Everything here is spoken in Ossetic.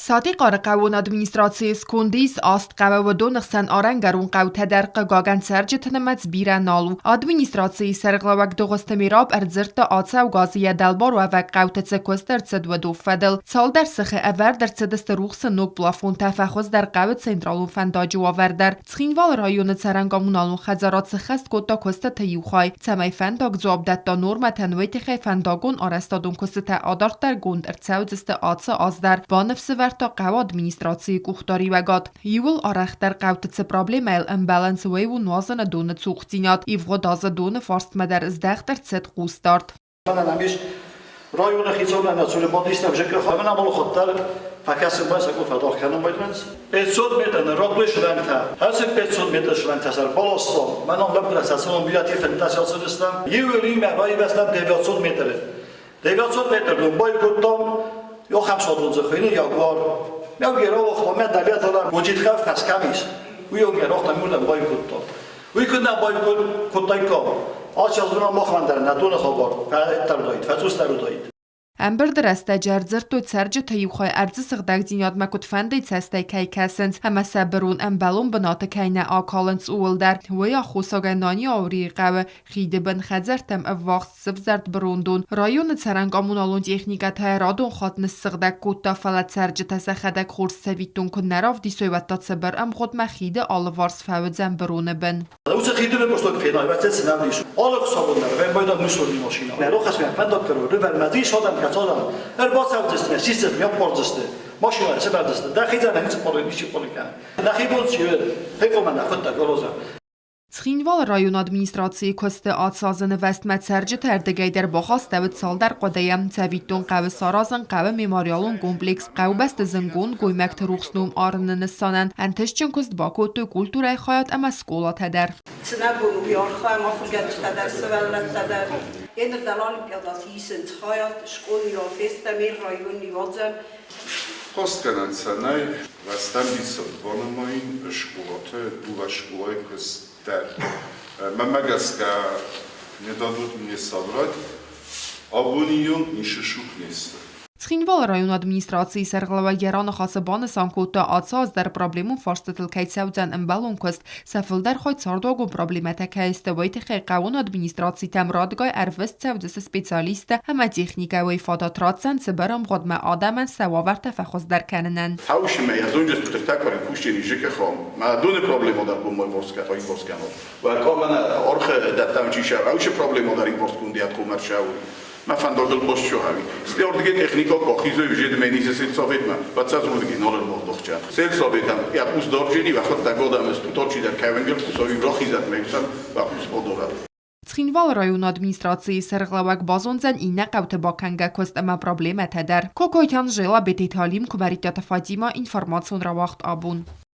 Сатихъары хъӕууон администрацийы сконды ис аст хъӕуы, уыдоны хсӕн арӕнгӕрон хъӕутӕ дӕр, хъыгагӕн, цӕрджыты нымӕц бирӕ нал у. Администрацийы сӕргълӕууӕг Дыгъуызты Мераб ӕрдзырдта ацӕугӕ азы йӕ дӕлбаруӕвӕг хъӕуты цы куыст ӕрцыд, уыдон фӕдыл. Цалдӕр сыхы ӕвӕрд ӕрцыдысты рухсы ног плафонтӕ, фӕхуыздӕр хъӕуы централон фӕндаджы уавӕр дӕр. Цхинвалы районы цӕрӕн-коммуналон хӕдзарад сыххӕст кодта куыстыты иу хай, цӕмӕй фӕндаг дзуапп дӕтта нормӕтӕн, уый тыххӕй фӕндагон арӕзтадон куыстытӕ адарддӕргонд ӕрцӕудзысты ацы аз дӕр, баныфсӕвӕрдта хъӕуы администрацийы къухдариуӕгад. Иууыл арӕхдӕр хъӕуты цы проблемӕйыл ӕмбӕлынц, уый у нуазыны доны цухдзинад. Ивгъуыд азы доны фарстмӕ дӕр здӕхт ӕрцыд хъусдард. Мӕнӕн ам ис районы хицаумӕ нӕ цуры бадистӕм зыкъы мӕн амалхуыддӕр фӕкӕсын байсӕг фӕдох кӕнын байдайынц. 500 метр радтой шлангтӕ. Хӕцыг 500 метр шлангтӕ сӕр баластам. Мӕнӕн лӕппутӕ сӕ цӕуын бирӕ фынддӕс ацыдыстӕм. Иу римӕ раивӕзтам 900 метры. 900 метр дон байкодтам. Йохӕмсадон дзы хуыйны Ягуар. Мӕ рауагътам, мӕ дӕлӕтӕ Годжитхӕв фӕскӕм ис. Уый рохтам уырдӕм байкодтам. Уый куыд нӕ байкодтаиккам, ацы азы махӕн дӕр нӕ доны хабар фӕцъусдӕр уыдаид, фӕцъусдӕр уыдаид. Ӕмбырды рӕстӕджы ӕрдзырдтой цӕрджыты иу хай ӕрдзы сыгъдӕгдзинадмӕ куыдфӕндыйы цӕстӕй кӕй кӕсынц ӕмӕ сӕ бырон ӕмбӕлон бынаты кӕй нӕ акалынц, ууыл дӕр. Уый аххосагӕй Наниаурийы хъӕуы хиды бын хӕдзӕрттӕм ӕввахс сывзӕрд бырондон. Районы цӕрӕн-коммуналон техникӕ та радон хатт ныссыгъдӕг кодта, фӕлӕ цӕрджытӕ сӕхӕдӕг хорз цӕвиттон куы нӕ равдисой, уӕд та цыбыр ӕмгъуыдмӕ хиды алыварс фӕуыдзӕн быроны бын. Уыцы хиды бын фенай, цы нӕм ис. Алы хуыцауон дӕр, вӕмбайдан мусорни машина. Нӕ рохасмӕ фӕндаггӕрон рывӕрмӕ ис адӕм кӕцадӕм ӕрбацӕудзысты, систдзысты, ӕппардзысты, машинӕйы сӕвӕрдзысты. Дӕхи дзӕнӕ ницы хъуыды, ничи хъуыды кӕны. Нӕхи бон чи у, хъомӕ нӕ хуыддаг Роза. Цхинвалы районы администрацийы куысты ацы азы нывӕзтмӕ цӕрджыты ӕрдыгӕй дӕр бахастӕуыд цалдӕр хъуыдыйы. Цӕвиттон, хъӕуы саразын хъӕуы мемориалон комплекс, хъӕубӕсты зынгонд гоймӕгты рухс ном арыны нысанӕн ӕнтыстджын куыст бакодтой культурӕйы хайад ӕмӕ скъолатӕ дӕр. Цы нӕ бон у, уый архайӕм ахуыргӕнджытӕ дӕр, сывӕллӕттӕ дӕр. Еныр дӕр олимпиадӕты исынц хайад, скъолайы фестӕм, районы уадзӕм. Хъастгӕнӕн сӕ нӕй, рӕстӕмбисонд банымайын скъолаты дыууӕ скъолайы куыст дӕр. Мӕнмӕ гӕсгӕ, не дадут мне соврать, абони онг ницы шух не сты. Цхинвалы районы администрацийы сӕргълӕууӕг йӕ раныхасы банысан кодта, ацы аз дӕр проблемон фарстытыл кӕй цӕудзӕн ӕмбӕлон куыст, сӕ фылдӕр хай цардуагон проблемӕтӕ кӕй сты, уый тыххӕй хъӕуон администрацитӕм радгай ӕрвыст цӕудзысты специалисттӕ ӕмӕ техникӕ уый фадат ратдзӕн цыбыр ӕмгъуыдмӕ адӕмӕн сӕ уавӕртӕ фӕхуыздӕр кӕнынӕн. Хаушимӕ я зонджестутӕ такварин кусчени ЖКХ ма доны проблема дӕр бон мой ворсканот. Вӕркомӕн орхе дӕттам чи ша, аушы проблема дӕр импорткундиат коммершауи. Ма фӕндагыл басчоҳави. Стеордиге техника бахизой жедмени сельсоветмӕ, бацазурдиги нолер моздохча. Сельсоветам я пус дорджени вахотта годам стуточи дӕр кӕвенгел пусови рохизат меюсам вахус подорат. Цхинвалы районы администрацийы сӕргълӕууӕг базондзӕн иннӕ хъӕуты бакӕнгӕ куыст ӕмӕ проблемӕтӕ дӕр. Кокойты Анжела, Бететы Алим, Куымӕридтаты Фатимӕ, информацион рауагъд абон.